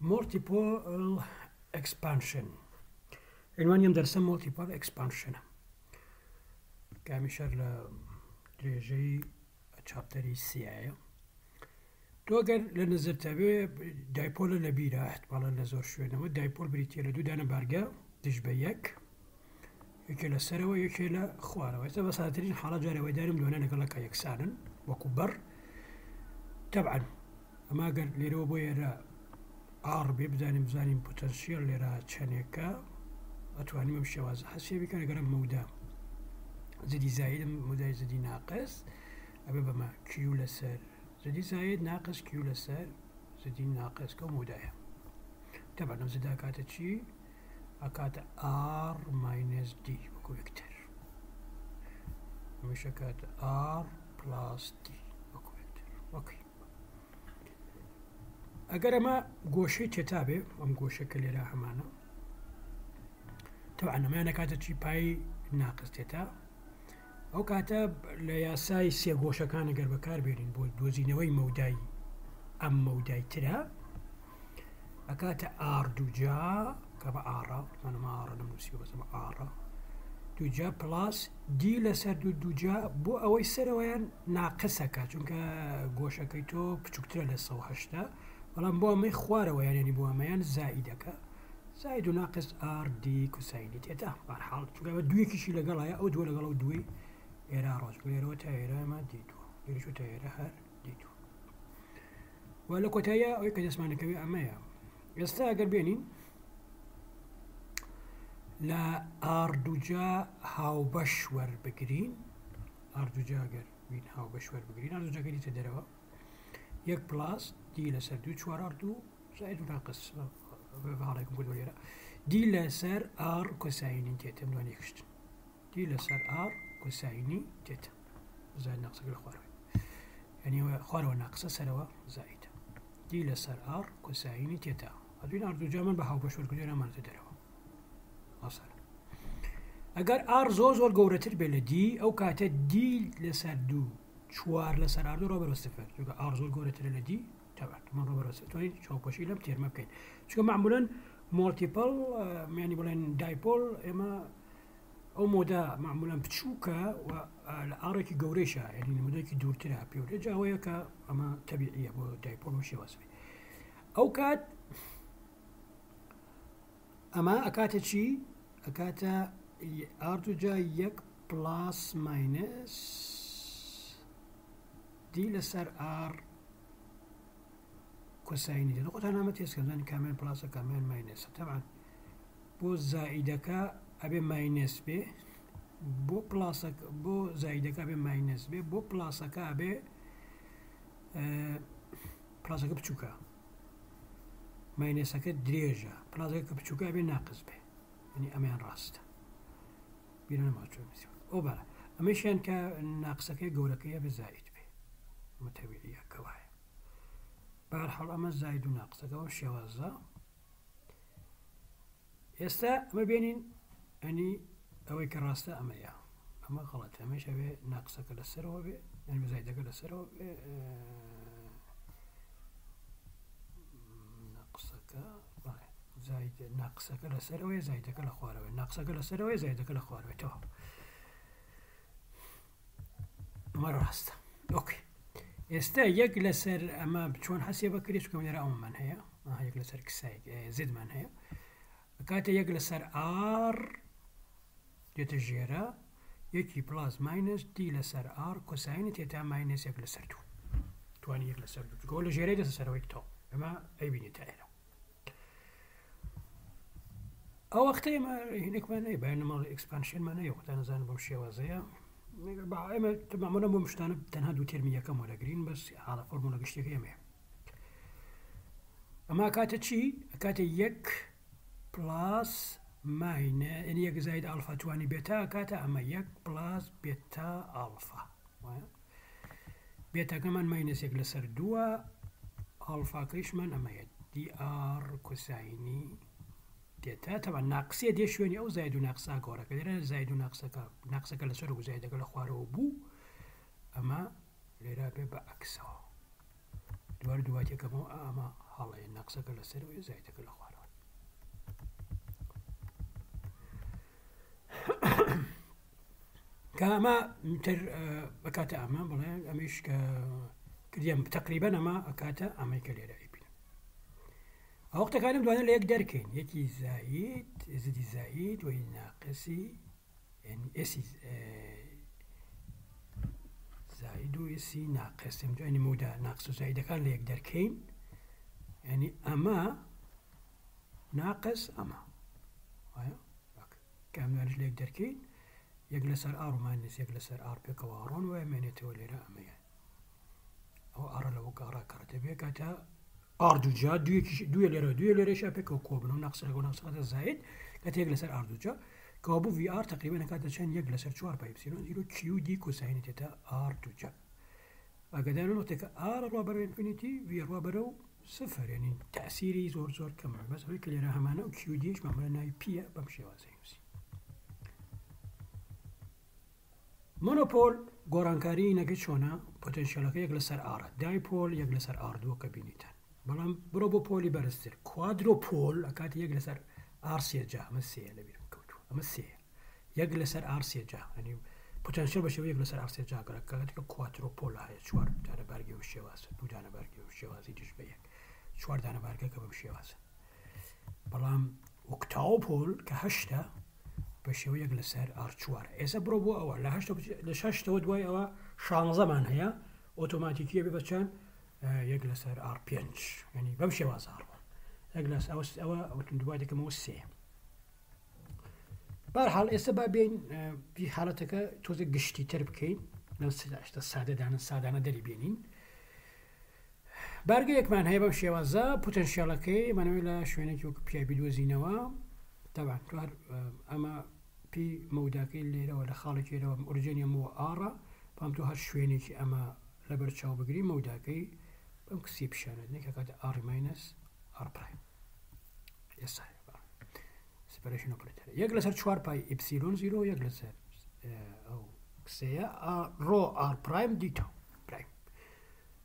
Multiple Expansion عنوانی ئەم دەرسە Multiple Expansion ە کە هەمیشە لە درێژەی chapter ی سیایە. تۆ گەر لە نظرتە بێ dipole ە لە بیرە احتمالا لە زۆر شوێنەوە dipole بریتە لە دوو دانە بارگە دژ بە یەک یەکێ لە سەرەوە یەکێ لە خوارەوە. ئێستا بە سادەترین حاڵەت جارێ وای دارم دوانە لەگەڵەکە یەکسانن وەکو بەڕ. تەبعەن ئەمە گەر لێرەوە بۆ ئێرە R بێ بزانین بزانین پتەنسیەل لێرە چەندێکە ئەتوانیم ئەم شێوازە حەسێ بکەن. ئەگەر ئەم مەودا زدی زایدم مەودای زدی ناقس ئەبێ بەمە Q لەسەر زدی زاید ناقس Q لەسەر زدی ناقس کەو مەودایە. تەبعەن ئەم زدا کاتە چی؟ ئەکاتە R minus D وەکو vector، ئەمەش ئەکاتە R plus D وەکو vector. Okay ئەگەر ئەمە گۆشەی theta بێ، ئەم گۆشە کە لێرە هەمانە تەبعەن ئەمەیان ئەکاتە چی؟ pi ناقس theta. ئەو کاتە لە یاسای سێ گۆشەکان ئەگەر بەکار بێنین بۆ دۆزینەوەی مەودای ئەم مەودای ترە ئەکاتە R دووجا کە بە R ە منم R ە نەمنووسیوە بەس ئەمە R ە دووجا plus D لەسەر دوو دووجا بۆ ئەوەی سەرەوەیان ناقسەکە چونکە گۆشەکەی تۆ بچووکترە لە 180 بەڵام بۆ ئەمەی خوارەوە یان بۆ ئەمەیان زائیدەکە زائد و ناقص R D cosine ی theta. بەرحاڵ چونکە ئەمە دوویەکیشی لەگەڵایە ئەو دووە لەگەڵ ئەو دووی ئێرە ڕۆژ لێرەوە تا ئێرە ئەمە D دووە لێرەش تا ئێرە هەر D دووە و لە کۆتاییە ئەوەی کە دەستمانەکەوێ ئەمەیە. ئێستا ئەگەر بێنین لە R دووجا هاوبەش وەربگرین، R دووجا گەر بین هاوبەش وەربگرین، R دووجاکە دیتە دەرەوە یەک plus D لەسەر دوو چوار R دوو زائد و ناقص هاڵێکم کردووە لێرە D لەسەر R cosine ی theta دوان یەکشتن D لەسەر R cosine ی theta زائد ناقصەکە لە خوارەوە یعنی خوارەوە ناقصە سەرەوە زائدە D لەسەر R cosine ی theta ئەدوین R دووجامان بە هاوبەش وەرگرتووە نامانێتە دەرەوە ئاسانە. ئەگەر R زۆر زۆر گەورەتر بێت لە D ئەو کاتە D لەسەر دوو چوار لەسەر R دوو ڕۆبەرە سفر چونکە R زۆر گەورەترە لە D تەبعەن من ڕۆبەرە سفر توانین چاوپۆشی لەم term ە بکەین چونکە معمولاً multiple یعنی بڵێن dipole ئێمە ئەو مۆدا معمولاً بچووکە و لە R ێکی گەورەیشە یعنی مۆدایەکی دوورترە پێورە جاوەیە کە ئەمە تەبیعیە بۆ dipole و شێواز بێ. ئەو کات ئەمە ئەکاتە چی؟ ئەکاتە R دووجا یەک plus minus D لەسەر R cosine ی دێت. خۆتان ئەمە تێسکەن زانی کامیان plus ە کامیان minus ە. تەبعەن بۆ زائیدەکە ئەبێ minus بێ، بۆ plus ەکە بۆ زائیدەکە ئەبێ minus بێ، بۆ plus ەکە ئەبێ plus ەکە بچووکە minus ەکە درێژە، plus ەکە کە بچووکە ئەبێ ناقس بێ، یعنی ئەمەیان ڕاستە. بیرە نەما چۆن نووسیوە. ئەو بەڵێ ئەمەشیان کە ناقسەکەی گەورەکەی ئەبێ زائید بێ، ئەمە تەبیعیە کە وایە. بەهەرحاڵ ئەمە زائید و ناقسەکە ئەو شێوازە. ئێستا ئەمە بێنین ئەنی ئەوەی کە ڕاستە ئەمەیە، ئەمە غەڵەتە، ئەمەش ئەبێ ناقسەکە لەسەرەوە بێ، یعنی زایدەکە لەسەرەوە بێ، ناقسەکە بەڵێ زاید ناقسەکە لەسەرەوەی زایدەکە لە خوارەوەی، ناقسەکە لەسەرەوەی زایدەکە لە خوارەوەی. تەواو ئەمە ڕاستە. Okay ئێستا یەک لەسەر ئەمە چۆن حەسێ بەکرێت، چونکە لێرە ئەومان هەیە، ئاها یەک لەسەر کسایک، زدمان هەیە، کاتە یەک لەسەر R دێتە ژێرە یەکی plus minus D لەسەر R cosine ی theta minus یەک لەسەر دوو، توانی یەک لەسەر دوو چونکە لە ژێرەی دەستە سەرەوەی تۆ ئەمە ئەیبینێت تا ئێرە. ئەو وەختە ئێمە هینێکمان هەیە binomial expansion مان هەیە، خۆتان نەزانن بەم شێوازەیە. ئێمە معمولا بۆ مشتانە تەنها دوو term ی یەکەم وەرەگرین، بەس حاڵە فۆرمۆلە گشتیەکە ئێمەیە. ئەمە کاتە چی؟ کاتە یەک plus minus یعنی یەک زاید ئالفا توانی بێتا، کاتە ئەمە یەک plus beta ئالفا، وایە؟ بێتاکەمان minus یەک لەسەر دووە، ئالفاکەیشمان ئەمەیە D R cosine ی theta. تەبعەن ناقسیە دێ شوێنی ئەو زاید و ناقسا گۆڕەکە لێرە زاید و ناقسەکە، ناقسەکە لەسەر و زایدەکە لە خوارەوە بوو، ئەمە لێرە بێ بە عەکسەوە. دووبارە دووباتیەکەمەوە ئەمە هەڵەیە نەقسەکە لەسەرەوەی زایدەکە لە خوارەوە. کە ئەمە تر ئەکاتە ئەمە بڵێ ئەمیش کە کردیم تقریبا ئەمە ئەکاتە ئەمەی کە لێرە ئەیبینم. ئەو وەختەکانم دوانە لە یەک دەرکەین یەکی زاید زدی زاید وی ناقسی یعنی ئێسی زاید و ئێسی ناقس ینی مەودا ناقس و زایدەکان لە یەک دەرکەین ینی ئەمە ناقس ئەمە وایە کە ئەمانش لێک دەرکەین یەک لەسەر ئار و ماینس یەک لەسەر ئار پێکەوە ئاڕۆن وایە مێنێتەوە لێرە ئەمەیە ئەو ئارە لەوە گاڕا کەڕەتە بێ کاتە ئار دووجا دوویەکیش دووە لێرە دووە لێرەش پێکەوە کۆبن و ناقسەکە و ناقسەکە زاید کاتە یەک لەسەر ئار دووجا کەوابوو ڤی ئار تقریبا ئەکاتە چەند یەک لەسەر چوار پای ئیپسیلۆن زیرۆ کیو دی کۆساینی تێتا ئار دووجا ئاگادار نقطێکە ئار ڕوا بەرەو ئینفینیتی ڤی ڕوا بەرەو سفر یعنی تەسیری زۆر زۆر کەمە بەس ئەوەی کە لێرە هەمانە و کیو دیش مامەلە ناوی پیە بەم شێوازەی نووسی. مۆنۆپۆل گۆڕانکاری نەگە چۆنە پۆتنشیالەکە یەک لەسەر ئارە دایپۆل یەک لەسەئار دووە کە بینیتان بەڵام بڕۆ بۆ پۆلی بەرزتر کوادرۆپۆل ئەکات یەک لەسەر ئار سێجا ئەمە سێ لەبیرم کەوتووە ئەمە سێ یەک لەسەر ئار سێجا ینی پتەنسیل بە شێوەی یەک لەسەر ئار سێجا گەڕە کاتێک کواترۆپۆل هەیە چوار دانە بارگی و شێواز دوو دانە بارگی و شێوازی دژ بە یەک چوار دانە بارگەکە بەم شێوازە بەڵام ئۆکتاوپۆل کە هەشتە بە شێوەی یەک لەسەر ئار چوار ئێستا بڕۆ بۆ ئەوە لە هەشت لە شەشتەوە دوای ئەوە شانزەمان هەیە ئۆتۆماتیکیە بێ بە چەند یەک لەسەر ئار پێنج ینی بەم شێوازە ئەڕۆ یەک لەس ئەوە ئەوە ئەوتون دوای دەکەمەوە سێ بەرحاڵ ئێستا با بین بی حاڵەتەکە تۆزێک گشتی تر بکەین لەو شتە سادەدانە سادانە دەری بێنین بارگەیەکمان هەیە بەم شێوازە پوتەنشیاڵەکەی مانەوەی لە شوێنێکی وەک پیای بیدۆزینەوە تەبان تو هەر ئەمە پی مەوداکەی لێرەوە لە خاڵێکی لێرەوە ئۆریجێنی ئەمەوە ئاڕە بەڵام تۆ هەر شوێنێکی ئەمە لەبەر چاو بگری مەوداکەی بەم کسی پیشانت نێک کاتە ئاڕ ماینەس ئاڕ پرایم ئێستا سپەرەشن ئۆپرێتەر یەک لەسەر چوار پای ئیپسیلۆن زیرۆ یەک لەسەر ئەو کسەیە ڕۆ ئار پرایم دیتا پرایم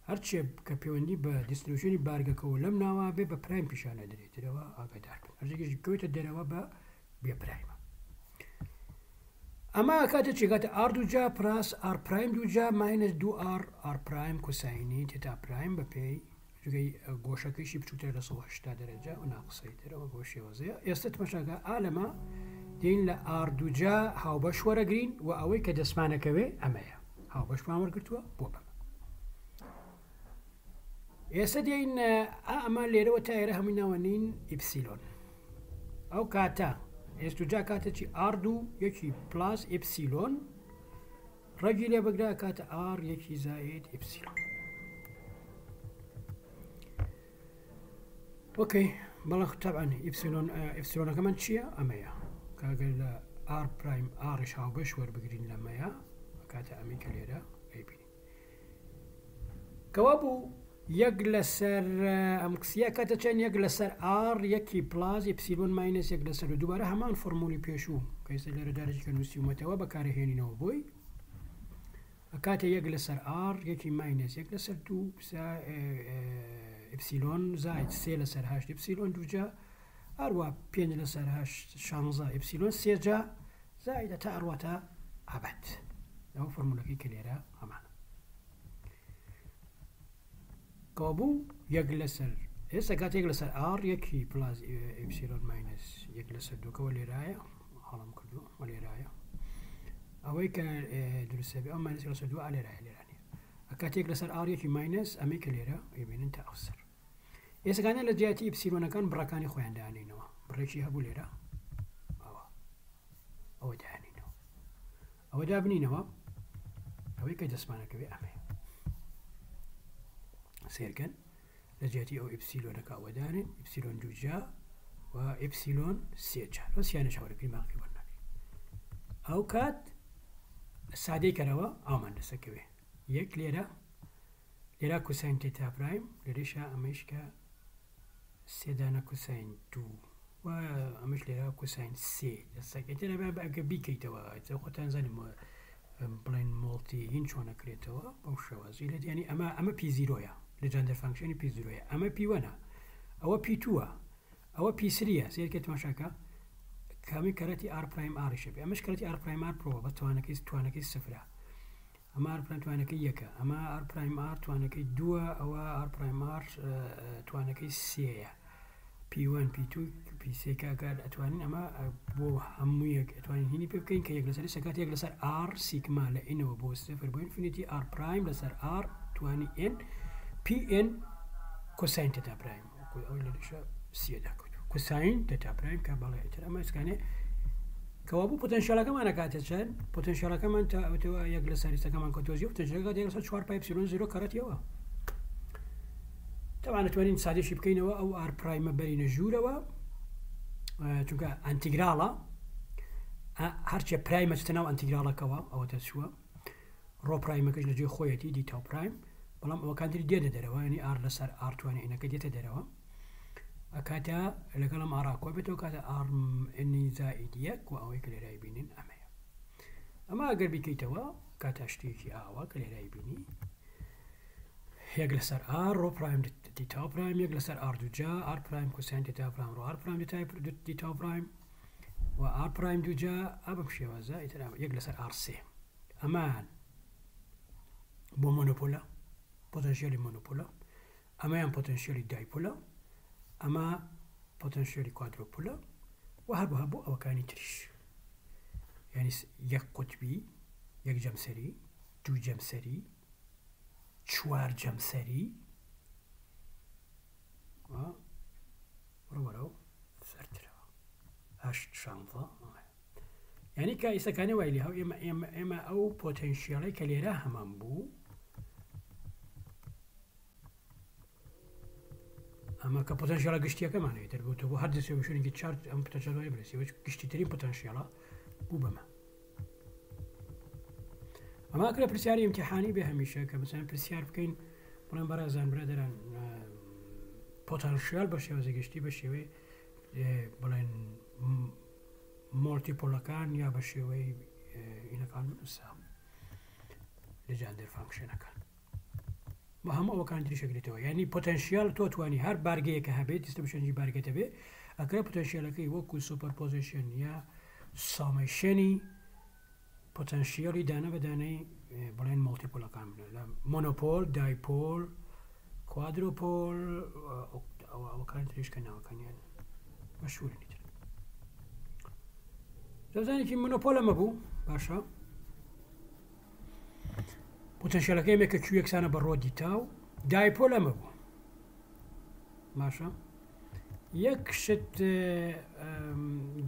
هەرچێ کە پەیوەندی بە دیستریبیوشنی بارگەکەوە لەم ناوە بێ بە پرایم پیشانە درێترەوە ئاگادار بن هەرچێکیش بکەوێتە دەرەوە بە بێ پرایمە ئەمە کاتە چێکاتە ئار دووجا پراس ئار پرایم دووجا ماینس دوو ئار ئار پرایم کوساینی تێتا پرایم بە پێی جگەی گۆشەکەیشی بچووکترە لە 180 دەرەجە و ناقسەی ترەوە بۆ شێوازەیە ئێستا تمەشاکە ئالەمە دێین لە ئار دووجا هاوبەش وەرەگرین و ئەوەی کە دەستمانەکەوێ ئەمەیە هاوبەشمان وەرگرتووە بۆ بەمە ئێستا دێین ئەمە لێرەوە تا ئێرە هەمووی ناوە نین ئیپسیلۆن ئەو کاتە ئێستوجا کاتە چی ئار دوو یەکی پلاس ئیپسیلۆن ڕەگی لێ بگرە کاتە ئار یەکی زائید ئیپسیلۆن ئۆکەی بەڵێ تەبعەن ئیپسیلۆن ئیپسیلۆنەکەمان چییە ئەمەیە کاگەر لە ئار پرایم ئاڕش هاوبەش وەربگرین لەمەیە کاتە ئەمەی کە لێرە ئەیبینین کەوا بوو یەک لەسەر ئەم کسیە کاتە چەند یەک لەسەر ئار یەکی پلاز ئیپسیلۆن ماینەس یەک لەسەر و دووبارە هەمان فۆرمولی پێشوو کە ئێستا لێرە دارێکی کە نووسیومەتەوە بەکارهێنینەوە بۆی ئەکاتە یەک لەسەر ئاڕ یەکی ماینەس یەک لەسەر دوو ئپسیلۆن زاید سێ لەسەر هەشت ئپسیلۆن دووجا ئەروە پێنج لەسەر هەشت شانزە ئپسیلۆن سێجا زایدە تا ئەڕواتە ئەبەد ئەوە فۆرمولەکەی کە لێرە هەمانە کەوابوو یەک لەسەر ئێستا کاتێک لەسەر ئاڕ یەکی پلاس ئپسیلۆن ماینەس یەک لەسەر دووکەوە لێرایە هەڵم کردو وە لێرایە ئەوەی کە دروستە بێ ئەو ماینەس لەسەر دوو لێرایە لێرانە کاتێک لەسەر ئاڕ یەکی ماینەس ئەمەی کە لێرە ئەیبینن تا ئەو سەر ئێسەکانە لە جیاتی ئیپسیلۆنەکان بڕەکانی خۆیان دانینەوە بڕێکی هەبوو لێرە ئەوە ئەوە دانینەوە ئەوە دابنینەوە ئەوەی کە دەستمانەکەوێ ئەمەیە سێرکەن لە جیاتی ئەو ئیپسیلۆنەکە ئەوە دانێن ئیپسیلۆن دووجا و ئیپسیلۆن سێ جار بەس یانە چاوەرەکەی باقی وەرناگرین ئەو کات سادەی کەرەوە ئامان دەسەکەوێ یەک لێرە لێرە کوساین تێتا پرایم لێرەشە ئەمەیش کە سێدانە کوساین دوو و ئەمەش لێرە کوساین سێ دەسەکەی تێرە بە ئەگە بیکەیتەوە خۆتان زانیم بڵێن مۆڵتی هین چۆن ئەکرێتەوە بەو شێوازی لە دیانی ئەمە ئەمە پی زیرۆیە. Legendre function ی P zero یە. ئەمە P one ە. ئەوە P two ە. ئەوە P three یە. سەیرکە تماشاکە. کامی کەرەتی R prime R یشە بێ. ئەمەش کەرەتی R prime R پرۆوە بە توانەکەی توانەکەی سفرە. ئەمە R prime توانەکەی یەکە. ئەمە R prime R توانەکەی دووە. ئەوە R prime R توانەکەی سێیە. P1 P2 P3 کە ئەگەر ئەتوانین ئەمە بۆ هەموویەک ئەتوانین هینی پێ بکەین کە یەک لەسەر سەکات یەک لەسەر R sigma لە N ەوە بۆ سفر بۆ infinity R prime لەسەر R توانی N PN cosine theta prime ئەوەی لە لەشە سیە داکەوت cosine theta prime کە بەڵێ ئیتر ئەمە ئەسکانێ کەوابوو پۆتەنشیالەکەمان ئەکاتە چەند پۆتەنشیالەکەمان تا ئەوتەوە یەک لەسەر ئیستەکەمان کە دۆزیەوە پۆتەنشیالەکە یەک لەسەر چوار pi epsilon zero کەڕەتیەوە تەبعەن ئەتوانین سادەشی بکەینەوە ئەو R prime ە بەرینە ژوورەوە چونکە integral ە هەرچێ prime ە چتە ناو integral ەکەوە ئەوە دەچووە rho prime ەکەش لە جێ خۆیەتی d tau prime بەڵام ئەوەکان تری دێنە دەرەوە ینی R لەسەر R توانێ N ەکە دێتە دەرەوە ئەکاتە لەگەڵم R ا کۆ بێتەوە کاتە R N ی زائید یەک و ئەوەی کە لێرای بینین ئەمەیە ئەمە ئەگەر بیکەیتەوە کاتە شتێکی ئاوا کە لێرای بینی یەک لەسەر R rho prime d tau prime یەک لەسەر R دووجا R prime cosine theta prime rho R prime d tau prime و R prime دووجا ئا بەم شێوازە ئیتر یەک لەسەر R سێ ئەمان بۆ monopole ە پۆتەنشیەلی monopole ە ئەمەیان پۆتەنشیەلی dipole ە ئەمە پۆتەنشیەلی quadrupole ە و هەروەها بۆ ئەوەکانی تریش یعنی یەک قوتبی یەک جەمسەری دوو جەمسەری چوار جەمسەری ڕوەرەو سەرترەوە هەشت شانزە یعنی کە ئیسەکانی وای لێ هەو ئێمە ئێمە ئێمە ئەو پۆتەنشیەڵی کە لێرە هەمان بوو ئەمە کە پۆتەنشیەڵە گشتیەکەمان هەیە تر بۆ تۆ بۆ هەر distribution ێکی charge ئەم پۆتەنشیەڵە برسی وەچ گشتیترین پۆتەنشیەڵە بوو بەمە ئەمە کرا پرسیاری ئیمتیحانی بێ هەمیشە کە مثلا پرسیار بکەین بڵێن بەڕێزان برادەران پۆتەنشیال بە شێوازی گشتی بە شێوەی بڵێن multipole ەکان یا بە شێوەی ئینەکان بنووسە Legendre function ەکان بە هەموو ئەوەکان تریش ئەگرێتەوە یعنی پۆتەنشیال تۆ توانی هەر بارگەیەکە هەبێت distribution ی بارگەت هەبێ ئەکرێ پۆتەنشیالەکەی وەکو superposition یا summation ی پۆتەنشیەلی دانە بە دانەی بڵێن multipole ەکان بنە لە monopole dipole quadrupole ئەوەکان تریش کە ناوەکانیان مەشهورنی تر دەزانێکی monopole ئەمە بوو باشە پۆتەنشیەلەکەی مێ کە Q یەکسانە بە rho d tau dipole ئەمە بوو باشە یەک شت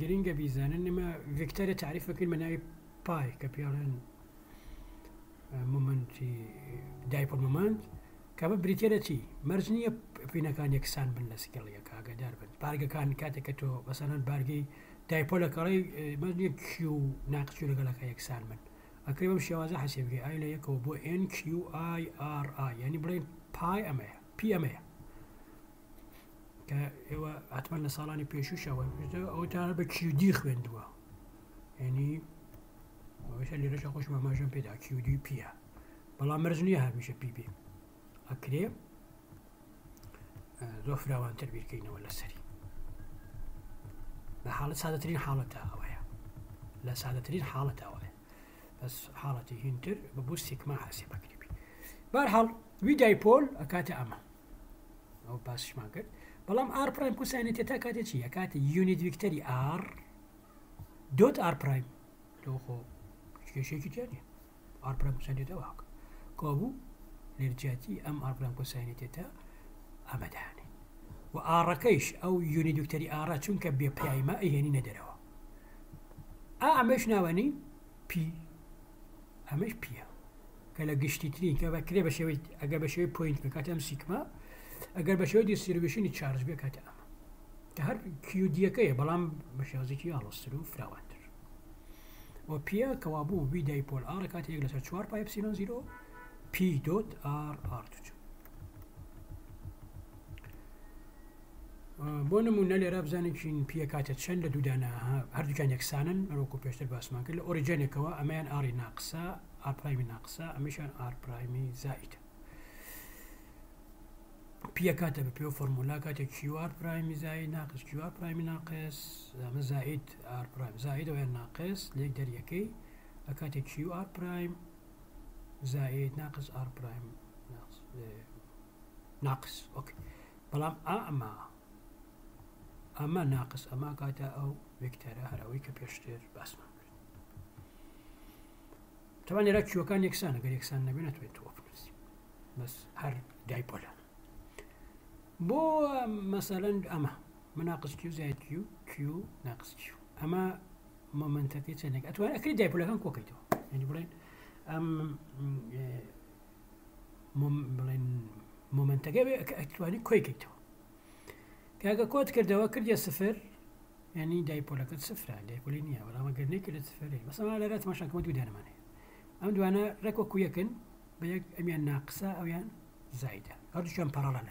گرنگە بیزانن ئێمە ڤێکتەرە تعریف بکەین بە ناوی پای کە پێڵێن moment ی dipole moment کە بە بریتە لە چی مەرج نییە پینەکان یەکسان بن لە scale یەک ئاگادار بن بارگەکان کاتێک کە تۆ بەسەرەن بارگەی dipole ەکەڵی مەرج نییە Q ناقس Q لەگەڵەکە یەکسان بن ئەکرێ بەم شێوازە حەسێ بکەی I لە یەکەوە بۆ N Q I R I یعنی بڵێن پای ئەمەیە پی ئەمەیە کە ئێوە حتمما لە ساڵانی پێشوشەوە ئەو تا بە QD خوێندووە یعنی ئەوەشە لێرەشە خۆش ماماژەم پێدا QD پیە بەڵام مەرج نییە هەمیشە پی بێ ئەکرێ زۆر فراوانتر بیرکەینەوە لەسەری لە حاڵەت سادەترین حاڵەتە ئەوەیە لە سادەترین حاڵەت ئەوەیە بەس حاڵەتی هینتر بە بۆ سیکما حەسێ بەکریبی بارحاڵ وی dipole ئەکاتە ئەمە ئەو باسیشمان کرد بەڵام R prime cosine theta کاتێ چی ئەکاتە unit vector ی R dot R prime تۆ خۆ کێشێکی تیا نیە R prime cosine theta واکە کۆبوو لێرجیاتی ئەم R prime cosine theta ئەمە دانێ و R ەکەیش ئەو unit vector ی R ە چونکە بێ prime ە ئەیهێنینە دەرەوە ئا ئەمەش ناوەنی پی ئەمەش پیە کە لە گشتیترین کە بەکرێ بە شێوەی ئەگەر بە شێوەی point بکاتە ئەم سیکما ئەگەر بە شێوەی distribution ی charge بێ کاتە ئەمە کە هەر QD ەکەیە بەڵام بە شێوازێکی ئاڵۆزتر و فراوانتر و پیە کەوابوو وی dipole R کاتێک یەک لەسەر چوار pi epsilon zero P dot R R دوو بۆ نمونە لێرە بزانین چین پیە کاتە چەند لە دوودانە هەردووکیان یەکسانن وەکو پێشتر باسمان کرد لە origin ێکەوە ئەمەیان R ی ناقسە R prime ی ناقسە ئەمیشان R prime ی زائیدە. پی ئەکاتە بە پێ فۆرمولا کاتێ Q R prime ی زاید ناقس Q R prime ی ناقس ئەمە زائید R prime زائید ئەویان ناقس لێک دەریەکەی ئەکاتێ Q R prime زائید ناقس R prime ناقس okay بەڵام ئەمە ئەمە ناقس ئەمە کاتە ئەو vector ە هەر ئەوەی کە پێشتر باسمان کرد تەوان لێرە Q ەکان یەکسانە گەر یەکسان نەبێ ناتوانێت تۆ بنووسی بەس هەر dipole ە بۆ مەسەلەن ئەمە مناقس Q زیاد Q Q ناقس Q ئەمە moment ەکەی چەندێک ئەتوان ئەکری dipole ەکان کۆکەیتەوە یعنی بڵێن ئەم بڵێن moment ەکە ئەتوانی کۆیکەیتەوە کاکە کۆت کردەوە کردە سفر ینی dipole ەکەت سفرە dipole ی نییە بەڵام گەر نەکردە سفر بەسەما لەرە تەماشاکەمە دوو دانەمان هەیە ئەم دوانە ڕێک وەکو یەکن بە یەک ئەمیان ناقسە ئەویان زایدە هەردووکیان parallel ن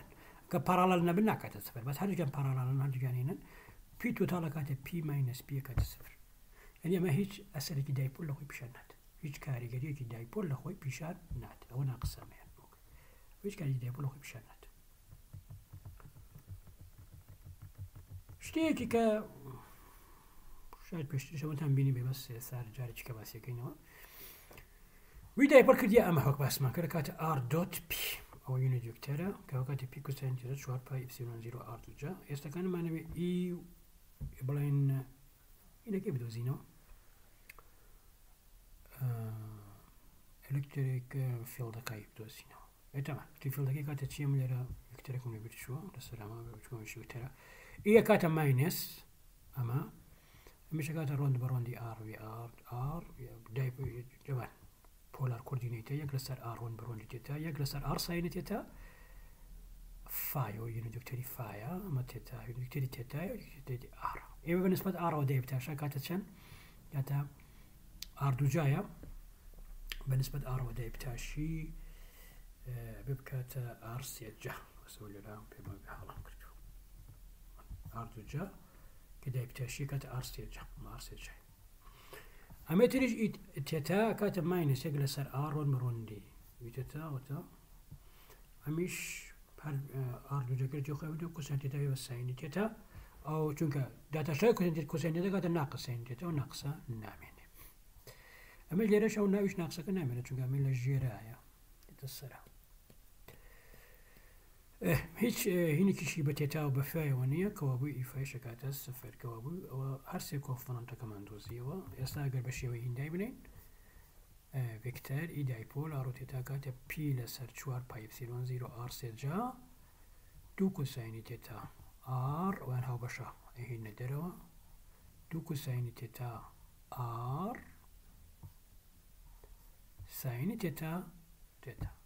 کە parallel نەبن ناکاتە سفر بەس هەردووکیان parallel ن هەردووکیان هینن P total کاتە P minus P کاتە سفر یعنی ئەمە هیچ ئەسەرێکی dipole لە خۆی پیشان نات هیچ کاریگەریەکی dipole لە خۆی پیشان نات ئەوە ناقسەمەیان هیچ کاریگەری dipole لە خۆی پیشان نات شتێکی کە شاید پێشتریش ئەوەتان بینی بێ بەس سار جارێکی کە باسیەکەینەوە وی dipole کردی ئەمە وەک باسمان کرد کاتە R dot P ئەوە unit vector ە کە کاتە P cosine theta 4 pi epsilon 0 R دوجا ئێستاکانمانەوێ ئی بڵێن ئینەکەی بدۆزینەوە electric field ەکەی بدۆزینەوە تەمان electric field ەکەی کاتە چیە من لێرە vector ەکەم لەبیر چووە لەسەر ئەمە بچووە vector ە ئیە کاتە minus ئەمە ئەمیشە کاتە ڕۆند بە ڕۆندی R وی R R دای جوان polar coordinate ە یەک لەسەر R ڕۆند بە ڕۆندی theta یەک لەسەر R sine ی theta phi ە unit vector ی phi ە ئەمە theta unit vector ی theta theta ی R ئێمە بە نسبەت R ەوە دای بتاشا کاتە چەند کاتە R دووجایە بە نسبەت R ەوە دای بتاشی ببکاتە R سێجا بەسەوە لێرە پێمان بێ هەڵام کردو R دووجا کە دای بتاشی کاتە R سێجا R سێجا ئەمە تریش theta کاتە minus یەک لەسەر R ڕۆن بڕۆندی theta وتە ئەمیش هەر R دووجەکە جێ خۆی بدە cosine theta بە sine ی theta ئەو چونکە داتاشای cosine cosine theta کاتە ناقس sine theta و ناقسە نامێنێ ئەمە لێرەش ئەو ناویش ناقسەکە نامێنێت چونکە ئەمە لە ژێرایە دێتە سەرە هیچ هینێکیشی بە theta و بە phi یەوە نییە کەوابوو ئی phi شەکاتە سفر کەوابوو ئەوە هەرسێ component ەکەمان دۆزیەوە ئێستا ئەگەر بە شێوەی هیندای بنین vector ئی dipole R و theta کاتە P لەسەر چوار pi epsilon zero R سێجا دوو cosine ی theta R وان هاوبەشە ئەهینە دەرەوە دوو cosine ی theta R sine ی theta theta.